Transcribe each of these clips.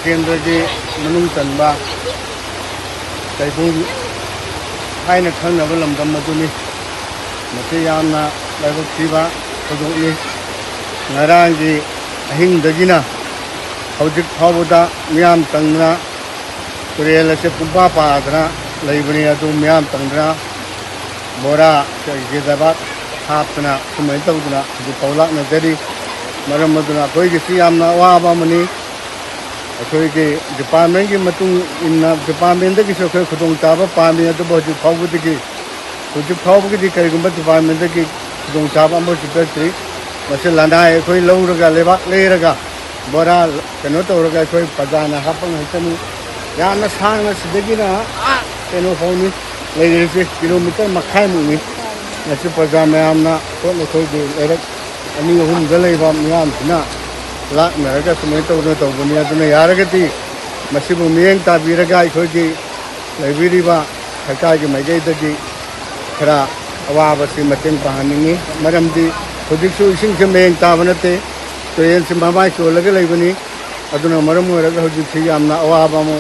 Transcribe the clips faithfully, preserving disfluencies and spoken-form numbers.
ꯀꯦꯟꯗ꯭ꯔꯒꯤ ꯃꯅꯨꯡ ꯆꯟꯕ ꯀꯩꯕꯨꯜ ꯍꯥꯏꯅ ꯈꯪꯅꯕ ꯂꯝꯗꯝ ꯑꯗꯨꯅꯤ꯫ ꯃꯁꯤ ꯌꯥꯝꯅ ꯂꯥꯏꯕꯛ ꯊꯤꯕ ꯊꯧꯗꯣꯛꯅꯤ꯫ ꯉꯔꯥꯡꯒꯤ ꯑꯍꯤꯡꯗꯒꯤꯅ ꯍꯧꯖꯤꯛ ꯐꯥꯎꯕꯗ ꯃꯤꯌꯥꯝ ꯆꯪꯗꯅ ꯇꯨꯔꯦꯜ ꯑꯁꯤ ꯄꯨꯝꯄꯥ ꯄꯥꯗꯅ ꯂꯩꯕꯅꯤ꯫ ꯑꯗꯨ ꯃꯤꯌꯥꯝ ꯆꯪꯗꯅ ꯕꯣꯔꯥ ꯀꯩꯒꯤ ꯂꯩꯕꯥꯛ ꯍꯥꯞꯇꯅ ꯁꯨꯃꯥꯏꯅ ꯇꯧꯗꯅ ꯍꯧꯖꯤꯛ ꯐꯥꯎ ꯂꯥꯛꯅꯖꯔꯤ꯫ ꯃꯔꯝ ꯑꯗꯨꯅ ꯑꯩꯈꯣꯏꯒꯤꯁꯨ ꯌꯥꯝꯅ ꯑꯋꯥꯕ ꯑꯃꯅꯤ꯫ ꯑꯩꯈꯣꯏꯒꯤ ꯗꯤꯄꯥꯔꯠꯃꯦꯟꯒꯤ ꯃꯇꯨꯡ ꯏꯟꯅ ꯗꯤꯄꯥꯔꯠꯃꯦꯟꯗꯒꯤꯁꯨ ꯑꯩꯈꯣꯏ ꯈꯨꯗꯣꯡꯆꯥꯕ ꯄꯥꯝꯃꯤ, ꯑꯗꯨꯕꯨ ꯍꯧꯖꯤꯛ ꯐꯥꯎꯕꯗꯒꯤ ꯍꯧꯖꯤꯛ ꯐꯥꯎꯕꯒꯤꯗꯤ ꯀꯔꯤꯒꯨꯝꯕ ꯗꯤꯄꯥꯔꯠꯃꯦꯟꯗꯒꯤ ꯈꯨꯗꯣꯡꯆꯥꯕ ꯑꯃꯐꯥꯎ ꯄꯤꯔꯛꯇ꯭ꯔꯤ꯫ ꯃꯁꯤ ꯂꯅꯥꯏ ꯑꯩꯈꯣꯏ ꯂꯧꯔꯒ, ꯂꯩꯕꯥꯛ ꯂꯩꯔꯒ, ꯕꯣꯔꯥ ꯀꯩꯅꯣ ꯇꯧꯔꯒ ꯑꯩꯈꯣꯏ ꯄ꯭ꯔꯖꯥꯅ ꯍꯥꯞꯄ ꯉꯥꯛꯇꯅꯤ꯫ ꯌꯥꯝꯅ ꯁꯥꯡꯅ ꯁꯤꯗꯒꯤꯅ ꯑꯥ ꯀꯩꯅꯣ ꯐꯥꯎꯅꯤ ꯂꯩꯔꯤꯁꯦ, ꯀꯤꯂꯣꯃꯤꯇꯔ ꯃꯈꯥꯏꯃꯨꯛꯅꯤ꯫ ꯃꯁꯤ ꯄ꯭ꯔꯖꯥ ꯃꯌꯥꯝꯅ ꯄꯣꯠ ꯑꯩꯈꯣꯏꯒꯤ ꯂꯩꯔꯛ ꯑꯅꯤ ꯑꯍꯨꯝꯗ ꯂꯩꯕ ꯃꯤꯌꯥꯝꯁꯤꯅ ꯂꯥꯛꯅꯔꯒ ꯁꯨꯃꯥꯏꯅ ꯇꯧꯗꯅ ꯇꯧꯕꯅꯤ꯫ ꯑꯗꯨꯅ ꯌꯥꯔꯒꯗꯤ ꯃꯁꯤꯕꯨ ꯃꯤꯠꯌꯦꯡ ꯇꯥꯕꯤꯔꯒ ꯑꯩꯈꯣꯏꯒꯤ ꯂꯩꯕꯤꯔꯤꯕ ꯁꯔꯀꯥꯔꯒꯤ ꯃꯥꯏꯀꯩꯗꯒꯤ ꯈꯔ ꯑꯋꯥꯕꯁꯤ ꯃꯇꯦꯡ ꯄꯥꯡꯍꯟꯅꯤꯡꯏ꯫ ꯃꯔꯝꯗꯤ ꯍꯧꯖꯤꯛꯁꯨ ꯏꯁꯤꯡꯁꯦ ꯃꯌꯦꯡ ꯇꯥꯕ ꯅꯠꯇꯦ, ꯇꯨꯔꯦꯜꯁꯤ ꯃꯃꯥꯏ ꯆꯣꯜꯂꯒ ꯂꯩꯕꯅꯤ꯫ ꯑꯗꯨꯅ ꯃꯔꯝ ꯑꯣꯏꯔꯒ ꯍꯧꯖꯤꯛꯁꯤ ꯌꯥꯝꯅ ꯑꯋꯥꯕ ꯑꯃ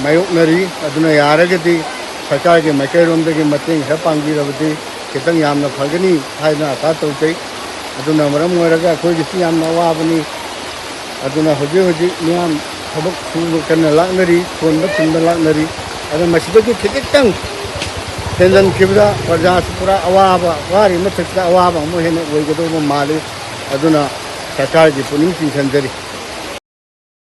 ꯃꯥꯌꯣꯛꯅꯔꯤ꯫ ꯑꯗꯨꯅ ꯌꯥꯔꯒꯗꯤ ꯁꯔꯀꯥꯔꯒꯤ ꯃꯥꯏꯀꯩꯔꯣꯝꯗꯒꯤ ꯃꯇꯦꯡ ꯈꯔ ꯄꯥꯡꯕꯤꯔꯕꯗꯤ ꯈꯤꯇꯪ ꯌꯥꯝꯅ ꯐꯒꯅꯤ ꯍꯥꯏꯅ ꯑꯥꯁꯥ ꯇꯧꯖꯩ꯫ ꯑꯗꯨꯅ ꯃꯔꯝ ꯑꯣꯏꯔꯒ ꯑꯩꯈꯣꯏꯒꯤꯁꯨ ꯌꯥꯝꯅ ꯑꯋꯥꯕꯅꯤ꯫ ꯑꯗꯨꯅ ꯍꯧꯖꯤꯛ ꯍꯧꯖꯤꯛ ꯃꯤꯌꯥꯝ ꯊꯕꯛ ꯁꯨꯕ ꯀꯟꯅ ꯂꯥꯛꯅꯔꯤ, ꯊꯣꯟꯕ ꯊꯤꯟꯕ ꯂꯥꯛꯅꯔꯤ꯫ ꯑꯗꯨ ꯃꯁꯤꯗꯒꯤ ꯈꯤꯖꯤꯛꯇꯪ ꯍꯦꯟꯖꯟꯈꯤꯕꯗ ꯄ꯭ꯔꯖꯥꯁꯨ ꯄꯨꯔꯥ ꯑꯋꯥꯕ, ꯋꯥꯔꯤ ꯃꯊꯛꯇ ꯑꯋꯥꯕ ꯑꯃ ꯍꯦꯟꯅ ꯑꯣꯏꯒꯗꯧꯕ ꯃꯥꯜꯂꯤ꯫ ꯑꯗꯨꯅ ꯁꯔꯀꯥꯔꯒꯤ ꯄꯨꯛꯅꯤꯡ ꯆꯤꯡꯁꯤꯟꯖꯔꯤ꯫